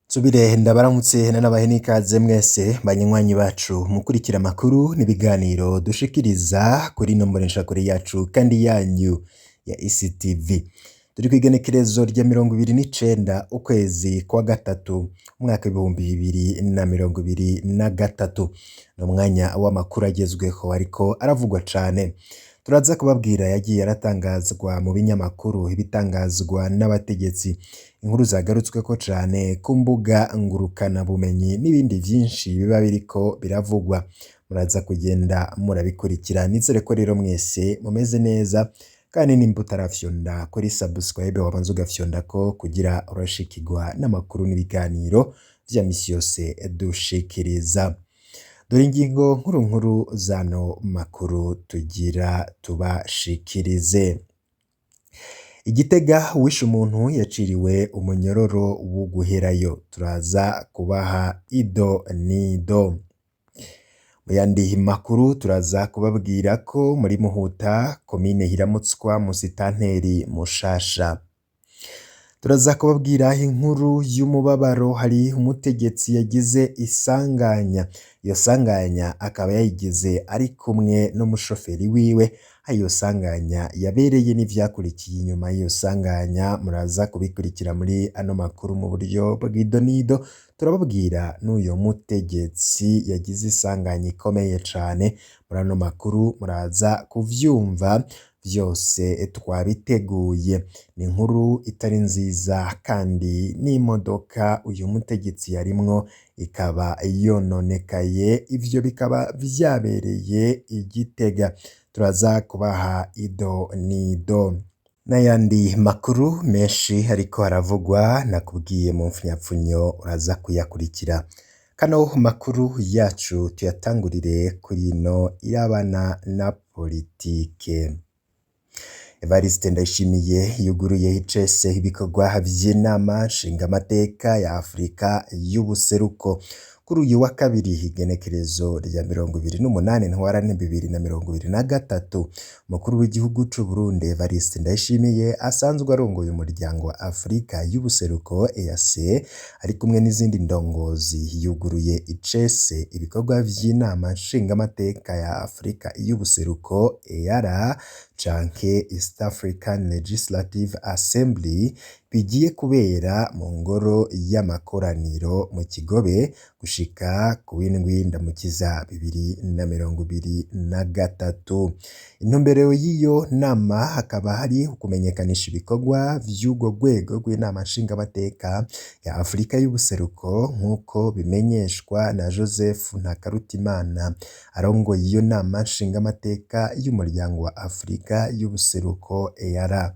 Nsubire ndabaramutse nanabahe n'ikaze mwese banywanyi bacu mukurikira amakuru n'ibiganiro dushikiriza kuri ino mboneshakure yacu kandi yanyu ya ECTV. Turi kw'igenekerezo rya 29 ukwezi kwa gatatu umwaka 2023. Ni umwanya w'amakuru agezweho ariko aravugwa cane. Turaza kubabwira yagiye aratangazwa mu binyamakuru, ibitangazwa n'abategetsi, inkuru zagarutsweko cane ku mbuga ngurukanabumenyi n'ibindi vyinshi biba biriko biravugwa. Muraza kugenda murabikurikira. Nizere ko rero mwese mumeze neza kandi nimba utarafyonda kuri subscribe wabanza ugafyondako kugira urashikirwa n'amakuru n'ibiganiro vya misi yose dushikiriza. Dore ingingo nkuru nkuru zano makuru tugira tubashikirize. Igitega uwishe umuntu yaciriwe umunyororo wo guherayo. Turaza kubaha ido n'ido. Mu yandi makuru turaza kubabwira ko muri Muhuta komine Hiramutswa musitanteri mushasha. Turaza kubabwira inkuru y'umubabaro, hari umutegetsi yagize isanganya. Iyo sanganya akaba yayigize ari kumwe n'umushoferi wiwe, aho iyo sanganya yabereye n'ivyakurikiye inyuma y'iyo sanganya muraza kubikurikira muri ano makuru mu buryo bw'idonido. Turababwira n'uyo mutegetsi yagize isanganya ikomeye cane, muri ano makuru muraza kuvyumva vyose twabiteguye. Ni inkuru itari nziza kandi n'imodoka uyu mutegetsi yarimwo ikaba yononekaye, ivyo bikaba vyabereye i Gitega. Turaza kubaha ido n'ido. N'ayandi makuru menshi ariko aravugwa nakubwiye mu mfunyapfunyo uraza kuyakurikira. Kano makuru yacu tuyatangurire kuri ino irabana na politike. Evariste Ndayishimiye yuguruye icese ibikorwa vy'inama nshingamateka ya Afurika y'ubuseruko. Kuri uyu wa kabiri igenekerezo rya 28 ntwarante 2023, umukuru w'igihugu c'Uburundi Evariste Ndayishimiye asanzwe arongoye umuryango wa Afurika y'ubuseruko EAC, ari kumwe n'izindi ndongozi yuguruye icese ibikorwa vy'inama nshingamateka ya Afurika y'ubuseruko EAR canke East African Legislative Assembly, bigiye kubera mu ngoro y'amakoraniro mu Kigobe gushika ku w'indwi ndamukiza 2023. Intumbero y'iyo nama hakaba hari ukumenyekanisha ibikorwa vy'urwo rwego rw'inama nshingamateka ya Afurika y'ubuseruko nk'uko bimenyeshwa na Joseph Ntakarutimana arongoye iyo nama nshingamateka y'umuryango wa Afurika y'ubuseruko EAR.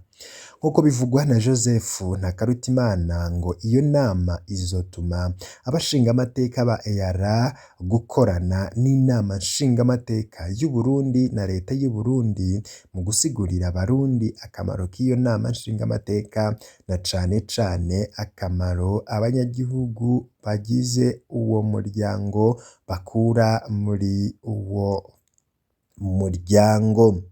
Nk'uko bivugwa na Joseph Ntakarutimana ngo iyo nama izotuma abashingamateka ba EAR gukorana n'inama nshingamateka y'Uburundi na leta y'Uburundi mu gusigurira abarundi akamaro k'iyo nama nshingamateka na cane cane akamaro abanyagihugu bagize uwo muryango bakura muri uwo muryango.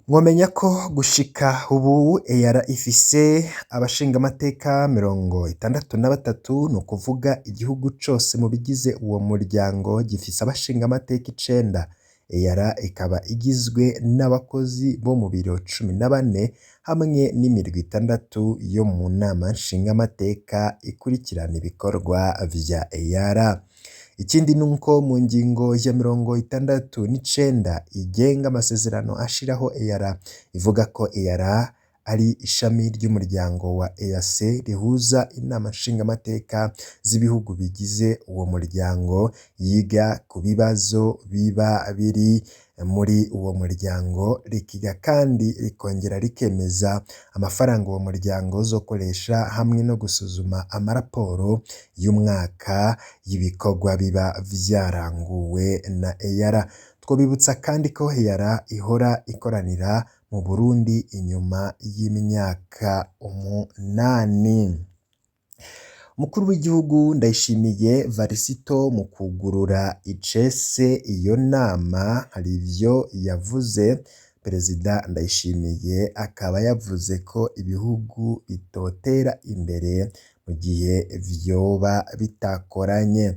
Mwomenya ko gushika ubu EAR ifise abashingamateka 63, ni ukuvuga igihugu cose mu bigize uwo muryango gifise abashingamateka icenda. EAR ikaba igizwe n'abakozi bo mu biro 14 hamwe n'imirwi itandatu yo mu nama nshingamateka ikurikirana ibikorwa vya EAR. Ikindi nuko mu ngingo ya 69 igenga amasezerano ashiraho EAR ivuga ko EAR ari ishami ry'umuryango wa EAC rihuza inama nshingamateka z'ibihugu bigize uwo muryango, yiga ku bibazo biba biri muri uwo muryango, rikiga kandi rikongera rikemeza amafaranga uwo muryango uzokoresha hamwe no gusuzuma amaraporo y'umwaka y'ibikorwa biba vyaranguwe na EAR. Twobibutsa kandi ko EAR ihora ikoranira mu Burundi inyuma y'imyaka 8. Umukuru w'igihugu Ndayishimiye Varisito mu kugurura icese iyo nama hari ivyo yavuze. Perezida Ndayishimiye akaba yavuze ko ibihugu bitotera imbere mu gihe vyoba bitakoranye.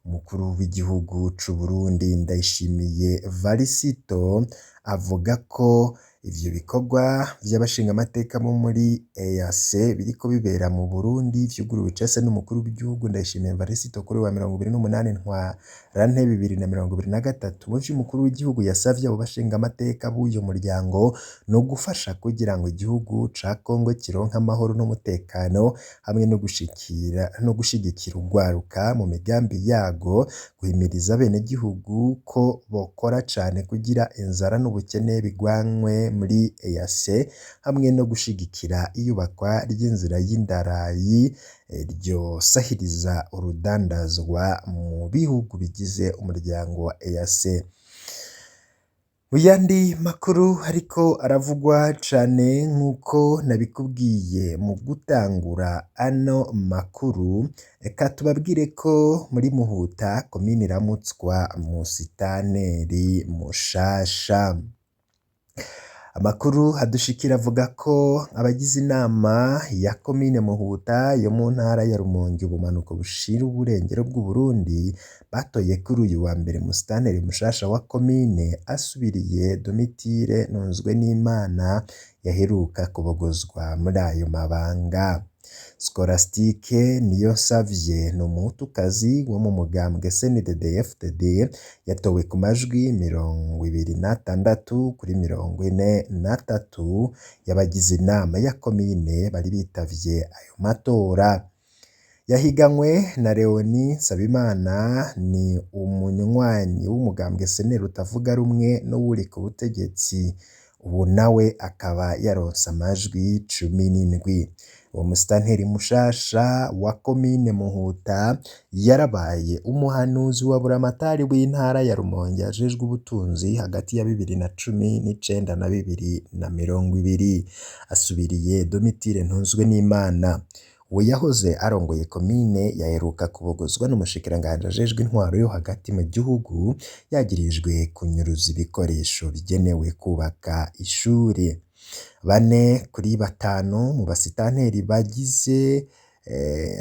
Umukuru w'igihugu c'u Burundi Ndayishimiye Varisito avuga ko ivyo bikorwa vy'abashingamateka bo muri EAC biriko bibera mu Burundi vyuguruwe icese n'umukuru w'igihugu Ndayishimiye Varisito kuri wa 28 Ntwarante 2023. Mu vyo umukuru w'igihugu yasavye abo bashingamateka b'uyo muryango no gufasha kugira ngo igihugu ca Kongo kironke amahoro n'umutekano hamwe no gushikira no gushigikira urwaruka mu migambi yago, guhimiriza abenegihugu ko bokora cane kugira inzara n'ubukene bigwanywe muri EAC hamwe no gushigikira iyubakwa ry'inzira y'indarayi ryosahiriza urudandazwa mu bihugu bigize umuryango wa EAC. Mu yandi makuru ariko aravugwa cane nk'uko nabikubwiye mu gutangura ano makuru, reka tubabwire ko muri Muhuta komine iramutswa musitaneri mushasha. Amakuru adushikira avuga ko abagize inama ya komine Muhuta yo mu ntara ya Rumonge ubumanuko bushira uburengero bw'Uburundi batoye kuri uyu wa mbere musitaneri mushasha wa komine asubiriye Domitire Ntunzwenimana yaheruka kubogozwa muri ayo mabanga. Scolastique Niyonsavye ni umuhutukazi wo mu mugambwe CNDD-FDD yatowe ku majwi 26 kuri 43 y'abagize inama ya komine bari bitavye ayo matora. Yahiganywe na Leonie Nsabimana ni umunywanyi w'umugambwe SNL utavuga rumwe n'uwuri ku butegetsi, ubu nawe akaba yaronse amajwi 17. Uwo musitanteri mushasha wa komine Muhuta yarabaye umuhanuzi wa buramatari w'intara ya Rumonge ajejwe ubutunzi hagati ya 2019 na 2020, asubiriye Domitire Ntunzwenimana. Uwo yahoze arongoye komine yaheruka kubogozwa n'umushikiranganji ajejwe intwaro yo hagati mu gihugu yagirijwe kunyuruza ibikoresho bigenewe kubaka ishuri. Bane kuri batanu mu basitanteri bagize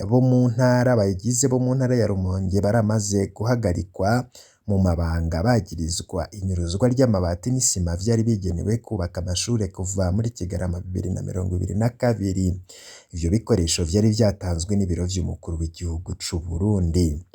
bo mu ntara bayigize bo mu ntara ya Rumonge baramaze guhagarikwa mu mabanga bagirizwa inyuruzwa ry'amabati n'isima vyari bigenewe kubaka amashure kuva muri Kigarama 2022. Ivyo bikoresho vyari vyatanzwe n'ibiro vy'umukuru w'igihugu c'u Burundi.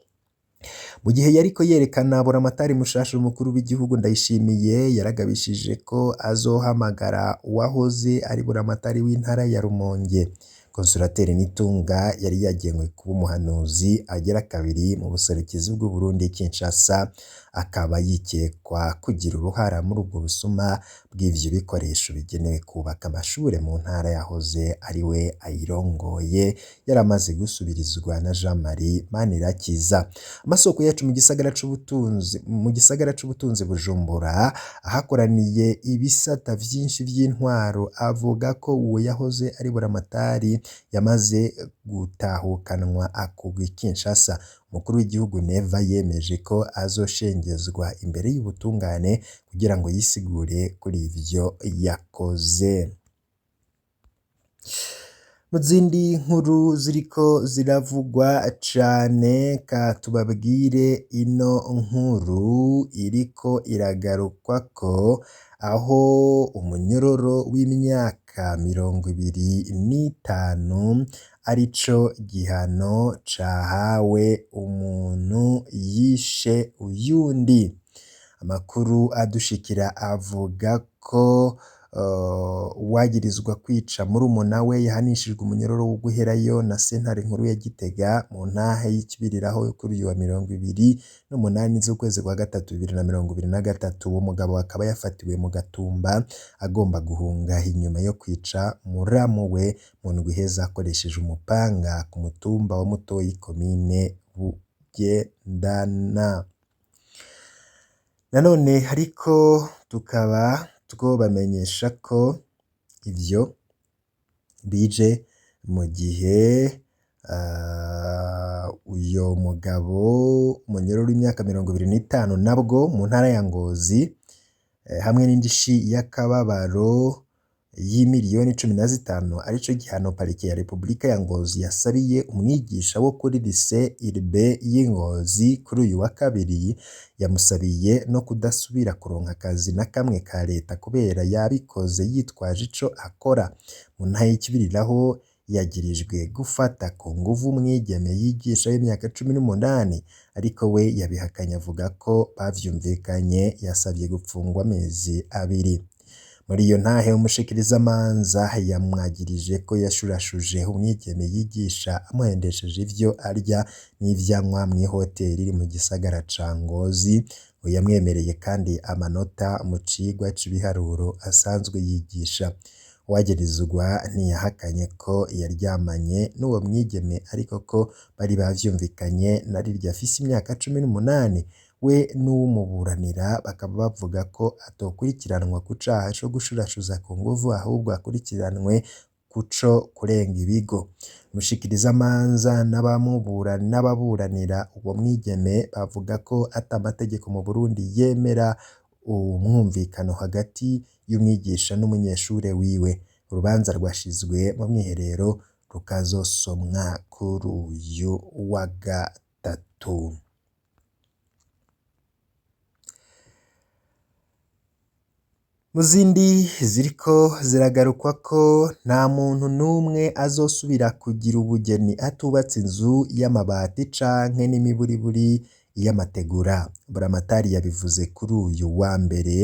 Mu gihe yariko yerekana buramatari mushasha umukuru w'igihugu Ndayishimiye yaragabishije ko azohamagara uwahoze ari buramatari w'intara ya Rumonge. Consolateri Nitunga yari yagenwe kuba umuhanuzi agera kabiri mu buserukizi bw'Uburundi Kinshasa, akaba yikekwa kugira uruhara muri ubwo busuma bw'ivyo bikoresho bigenewe kubaka amashure mu ntara yahoze ari we ayirongoye, yaramaze gusubirizwa na Jean Marie Manirakiza. Amasoko yacu mu gisagara c'ubutunzi Bujumbura ahakoraniye ibisata vyinshi vy'intwaro avuga ko uwo yahoze ari buramatari yamaze gutahukanwa akugwa i Kinshasa. Umukuru w'igihugu Neva yemeje ko azoshengezwa imbere y'ubutungane kugira ngo yisigure kuri ivyo yakoze. Mu zindi nkuru ziriko ziravugwa cane ka tubabwire ino nkuru iriko iragarukwako aho umunyororo w'imyaka 25 arico gihano cahawe umuntu yishe uyundi. Amakuru adushikira avuga ko uwagirizwa kwica murumuna we yahanishijwe umunyororo wo guherayo na sentare nkuru ya Gitega mu ntahe y'Ikibiriraho kuri uyu wa 28 z'ukwezi kwa gatatu 2023. Uwo mugabo akaba yafatiwe mu Gatumba agomba guhunga inyuma yo kwica muramu we mu ndwi iheze akoresheje umupanga ku mutumba wa Mutoyi komine Bugendana. Nanone ariko tukaba twobamenyesha ko ivyo bije mu gihe uyo mugabo umunyororo w'imyaka 25 nabwo mu ntara ya Ngozi hamwe n'indishi y'akababaro y'imiliyoni 15 arico gihano parike ya Repubulika ya Ngozi yasabiye umwigisha wo kuri Lycée Urbain y'i Ngozi kuri uyu wa kabiri. Yamusabiye no kudasubira kuronka akazi na kamwe ka leta kubera yabikoze yitwaje ico akora. Mu ntara y'Ikibiriraho yagirijwe gufata ku nguvu umwigeme yigisha w'imyaka 18, ariko we yabihakanye avuga ko bavyumvikanye. Yasavye gupfungwa amezi 2. Muri iyo ntahe umushikirizamanza yamwagirije ko yashurashuje umwigeme yigisha amuhendesheje ivyo arya n'ivyanywa mw'ihoteli iri mu gisagara ca Ngozi. Ngo yamwemereye kandi amanota mu cigwa c'ibiharuro asanzwe yigisha. Uwagirizwa ntiyahakanye ko yaryamanye n'uwo mwigeme, ariko ko bari bavyumvikanye na rirya afise imyaka 18. We n'uwumuburanira bakaba bavuga ko atokurikiranwa ku caha co gushurashuza ku nguvu, ahubwo akurikiranwe kuco kurenga ibigo. Umushikirizamanza n'ababuranira uwo mwigeme bavuga ko ata mategeko mu Burundi yemera umwumvikano hagati y'umwigisha n'umunyeshure wiwe. Urubanza rwashizwe mu mwiherero rukazosomwa kuri uyu wa gatatu. Mu zindi ziriko ziragarukwako, nta muntu n'umwe azosubira kugira ubugeni atubatse inzu y'amabati canke n'imiburiburi y'amategura. Buramatari yabivuze kuri uyu wa mbere,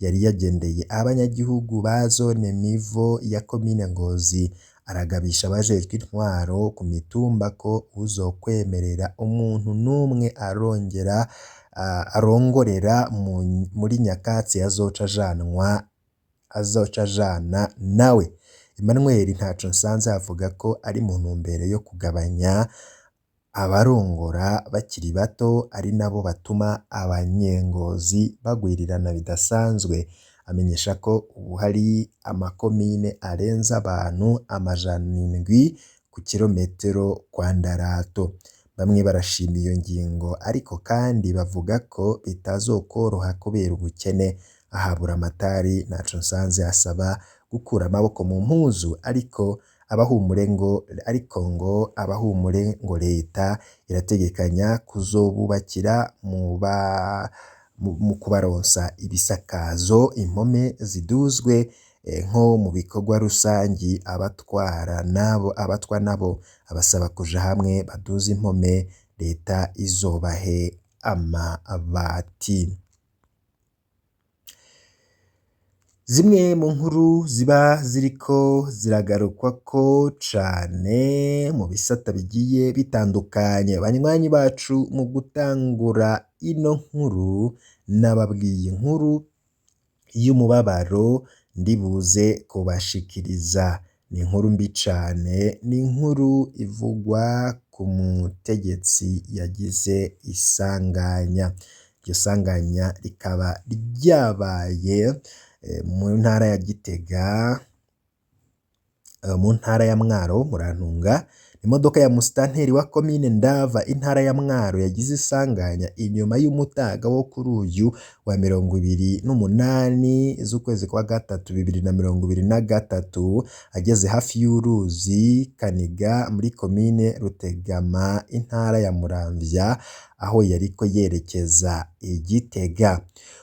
yari yagendeye abanyagihugu ba zone Mivo ya komine Ngozi, aragabisha abajejwe intwaro ku mitumba ko uzokwemerera umuntu n'umwe arongera arongorera muri nyakatsi azoca ajana nawe. Emmanuel Ntaconsanze avuga ko ari mu ntumbero yo kugabanya abarongora bakiri bato, ari nabo batuma abanyengozi bagwirirana bidasanzwe. Amenyesha ko ubu hari amakomine arenze abantu 700 ku kirometero kwa Ndarato. Bamwe barashima iyo ngingo, ariko kandi bavuga ko bitazokoroha kubera ubukene. Aha Buramatari Ntaconsanze asaba gukura amaboko mu mpuzu, ariko abahumure ngo abahumure ngo leta irategekanya kuzobubakira mu kubaronsa ibisakazo, impome ziduzwe nko mu bikorwa rusangi. Abatwa nabo abasaba kuja hamwe baduze impome, leta izobahe amabati. Zimwe mu nkuru ziba ziriko ziragarukwako cane mu bisata bigiye bitandukanye. Banywanyi bacu, mu gutangura ino nkuru nababwiye inkuru y'umubabaro ndibuze kubashikiriza. Ni inkuru mbi cane, ni inkuru ivugwa ku mutegetsi yagize isanganya. Iryo sanganya rikaba ryabaye mu ntara ya Gitega, mu ntara ya Mwaro, Murantunga. Imodoka ya musitanteri wa komine Ndava, intara ya Mwaro, yagize isanganya inyuma y'umutaga wo kuri uyu wa 28 z'ukwezi kwa gatatu 2023, ageze hafi y'uruzi Kaniga muri komine Rutegama, intara ya Muramvya, aho yariko yerekeza i Gitega.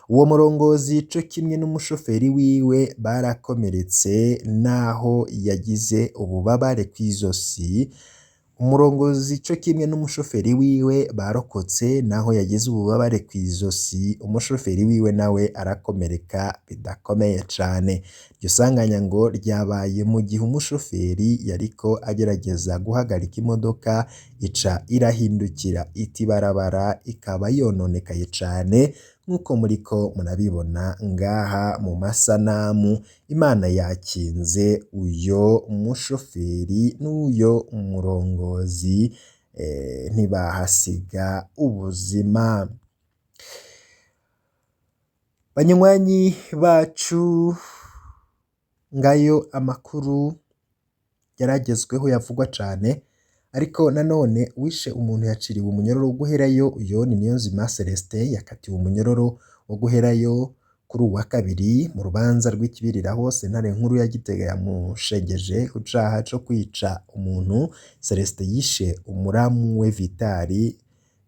Uwo murongozi co kimwe n'umushoferi wiwe barakomeretse naho yagize ububabare kw'izosi. Umurongozi co kimwe n'umushoferi wiwe barokotse naho yagize ububabare kw'izosi, umushoferi wiwe nawe arakomereka bidakomeye cane. Iryo sanganya ngo ryabaye mu gihe umushoferi yariko agerageza guhagarika imodoka, ica irahindukira ita ibarabara, ikaba yononekaye cane nk'uko muriko murabibona ngaha mu masanamu. Imana yakinze uyo mushoferi n'uyo murongozi, ntibahasiga ubuzima. Banywanyi bacu, ngayo amakuru yaragezweho yavugwa cane, ariko nanone uwishe umuntu yaciriwe umunyororo wo guherayo. Uyo ni Niyonzima Celestin, yakatiwe umunyororo wo guherayo Kuri uwu wa kabiri mu rubanza rw'ikibiriraho, sentare nkuru ya Gitega yamushengeje ku caha co kwica umuntu. Celestin yishe umuramu we Vitali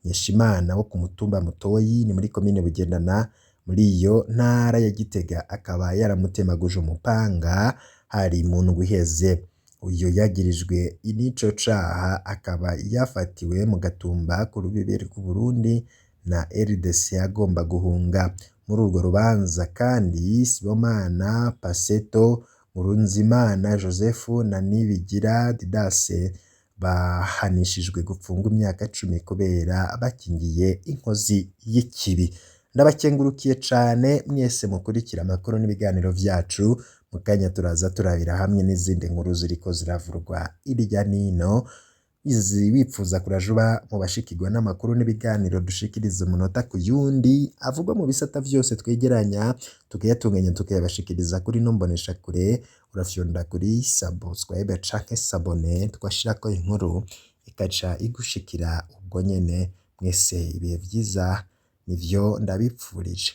Nkeshimana wo ku mutumba Mutoyi, ni muri komine Bugendana muri iyo ntara ya Gitega, akaba yaramutemaguje umupanga hari mu ndwi iheze. Uyo yagirijwe n'ico caha akaba yafatiwe mu Gatumba ku rubibe rw'Uburundi na RDC agomba guhunga. Muri urwo rubanza kandi Sibomana Paseto, Nkurunzimana Joseph na Nibigira Didase bahanishijwe gupfungwa imyaka 10 kubera bakingiye inkozi y'ikibi. Ndabakengurukiye cane mwese mukurikira amakuru n'ibiganiro vyacu. Mu kanya turaza turabira hamwe n'izindi nkuru ziriko ziravurwa irya nino. Izi wipfuza kurajuba mu bashikirwa n'amakuru n'ibiganiro dushikiriza umunota ku yundi avugwa mu bisata vyose twegeranya tukayatunganya tukayabashikiriza kuri ino mboneshakure, urafyonda kuri subscribe canke s'abonner, tugashirako inkuru ikaca igushikira ubwo nyene. Mwese ibihe vyiza nivyo ndabipfurije.